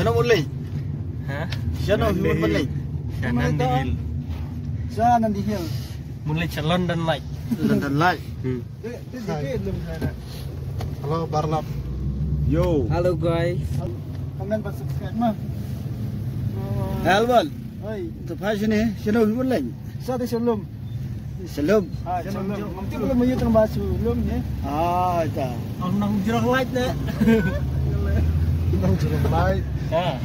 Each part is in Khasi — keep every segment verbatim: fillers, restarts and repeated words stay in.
Shano mut leit? Ha? Shano mut leit? Sha Nandi Hill. Sha Nandi Hill. Mut leit sha London Light. London Light. Hmm. Hello, Barnab. Yo. Hello, guys. Comment bad subscribe ma. Alban. Oi. To phai shane, shano mut leit? Sa te shalom. Shalom. Ah, shalom. Ngam tip lem ïa tang ba shalom ne. Ah, ta. Ang nang jrong light ne. Nang jrong light. Ha.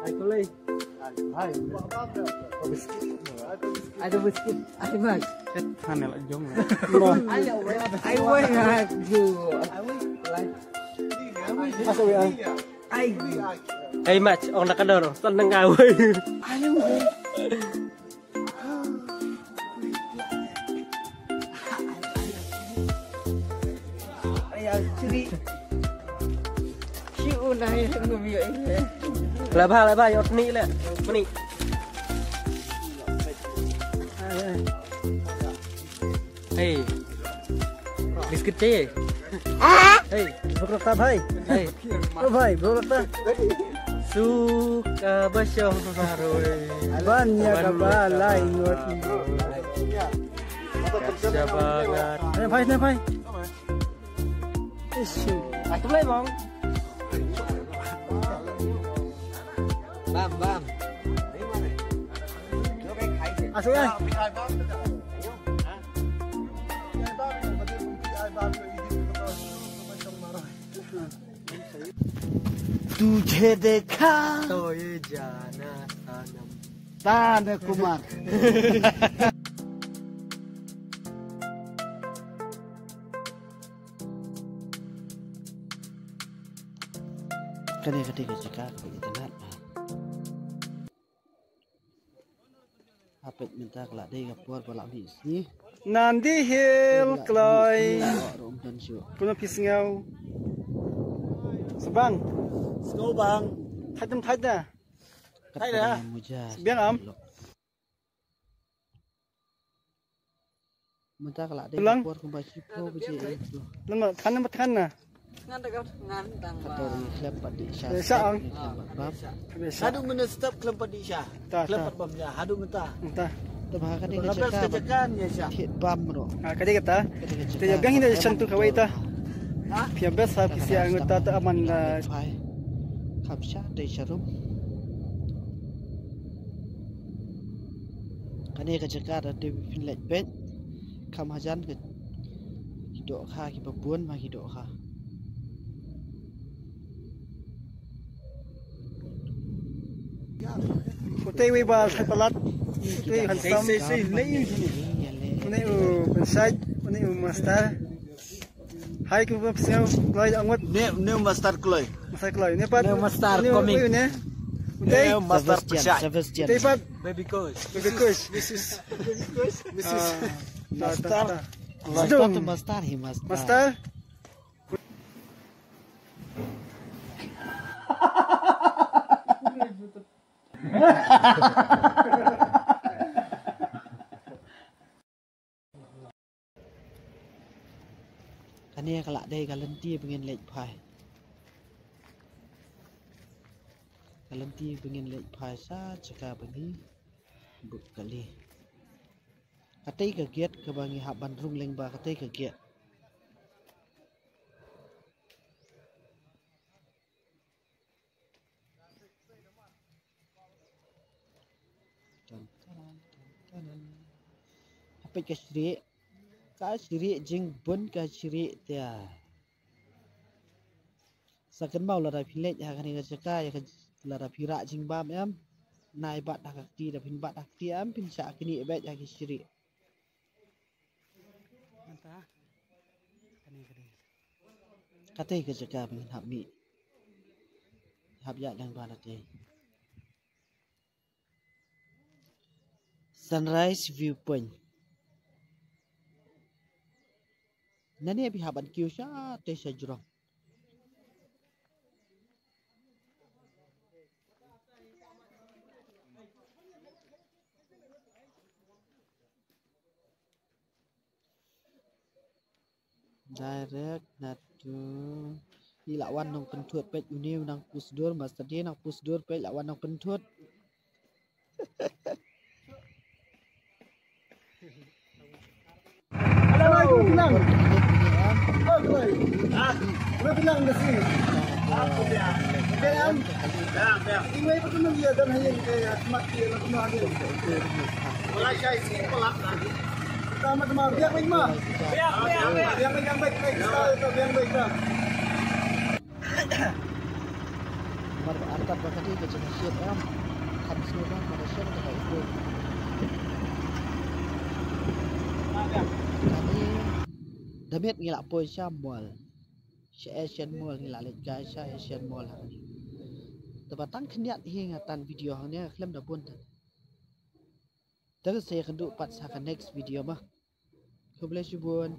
Ai, kulai. Ai, ai. Ai, biskit. Ai, biskit. Ai, bang. Set channel aja, Jong. Ai, wai, ai, ju. Ai, wai. Ai. Ai, mach, ong na ka dor, tan nang ai, wai. Ai, wai. Lah, bah, lah, bah, ïa ni lah. Mani. Hey. Biscuit te. Hey, bro ta bhai. Hey. O bhai, bro ta. Suka ba shong maroi. Ban ïa ka ba lai ngot. Ka shaba ngat. Hey, bhai, hey, bhai. Isu. Aku lai, Bang. Bam, bam. Asal ya? तुझे देखा तो ये जाना सनम। तान कुमार। Kane ka dei ka jaka kaba itynnad. Hapdeng mynta ka la dei ka por ba la mih sngi. Nandi Hill, Kloi. Kumno phi sngew? Sbang. Sngew bang. Thait ym thait da. Thait da. Sbiang am. Mynta ka la dei ka por kumba shiphew baje. Lama than, lama than na. Ngan da ka ngan dang ba. Ka dei khlem pat dih sha. Sha ang. Khlem pat bam. Sha. Haduh mynne step khlem pat dih sha. Ta, khlem pat bam sha. Haduh mynta. Ta. Te ba ka dei ka jaka ban thied bam ruh. Ah, ka dei kata. Te ïa biang hi da shan tu kawei ta. Ha? Phi ïa best ha phi sha ang ta ta aman da. Kham sha dei sha rum. Kane ka jaka da dei phin leit peit. Kham hajan ka ki dohkha kiba bun ma ki dohkha. Utei wei ba sai palat. Utei handsome. Une u pynshai, une u master. Hai, kumba psngew kloi da ngut. Ne, ne master kloi. Master kloi. Ne pat. Ne master comic. Ne. Utei. Ne master pynshai. Utei pat. Baby Kush. Baby Kush. Missus Missus Master. Master, master, hi master. Master. Kane ka lah dei ka lynti ba ngin leit phai. Ka lynti ba ngin leit phai sha jaka ba ngi bud kali. Katei ka gate kaba ngi hap ban rung lyngba, katei ka gate. Tan, tan, tan, tan. Hapdeng ka shrieh. Ka shrieh jingbun ka shrieh te. Sa kynmaw lada phi leit ha kane ka jaka, ïa ka, lada phi rah jingbam em. Nai bat ha ka kti, da phin bat ha ka kti em, phin shah knieh beit ha ki shrieh. Mynta kane ka dei. Katei ka jaka ba ngin hap mih. Hap ïaid lyngba katei. Sunrise Viewpoint. Nane phi hap ban kiew shatei sha jrong. Direct na tu. Ngi la wan nongpynthut peit, une u nang pus dur, Master D nang pus dur peit, la wan nongpynthut. Namar ba artat ba ka dei ka jaka shet em. Kham sngewbha ba ka shet ka dei. Kane da miet ngi la poi sha mall. Sha Asian Mall ngi la leit kai sha Asian Mall hangne. Te ba tang khyndiat hi nga tan video hangne, khlem da bun tan. Te sa ïakynduh pat sa ka next video ma. Khublei shibun.